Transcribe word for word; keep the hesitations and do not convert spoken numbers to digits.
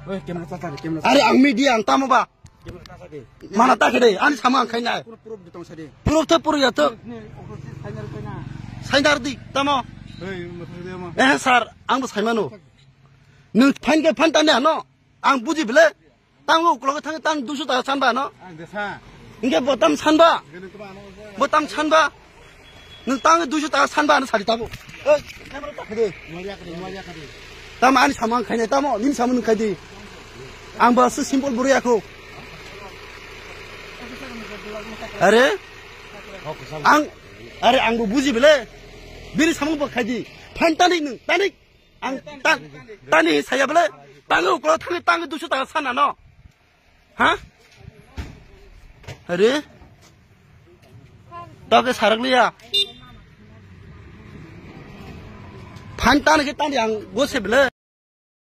Oi, camera ta ta, camera ta. Are ang media ang tamo ba? Camera ta ta de. Mana ta khe de, ani sama ang khainai. Puro, puro de tong sa de. Puro the puro ya to. Ne, o ko si signer ko na. Signer di, tamo. Oi, mo sa de mo. Eh, sir, ang bo saimano. Nwng phan khe phan tani ano. Ang buji bile. Tang uklok thang tang duiso taka sanba no. Ang de sa. Inge bo tam sanba. Gani to ano. Bo tam sanba. Nwng tang duiso taka sanba ano sari tabo. Oi, camera ta khe de. Mo ya khe de, mo ya khe de. Tam ani samang khainai tamo, nim samung khaidi. Ang ba se simple buri ako. Are? Ang, are ang bo buji bile. Bini samung bo khaidi. Phan tani nwng, tani. Ang ta-, tani saya bele, tang uklok thangni tang duiso taka sana no. Ha? Are? Toke sarak liya. Phan tani khe tani ang gose bele.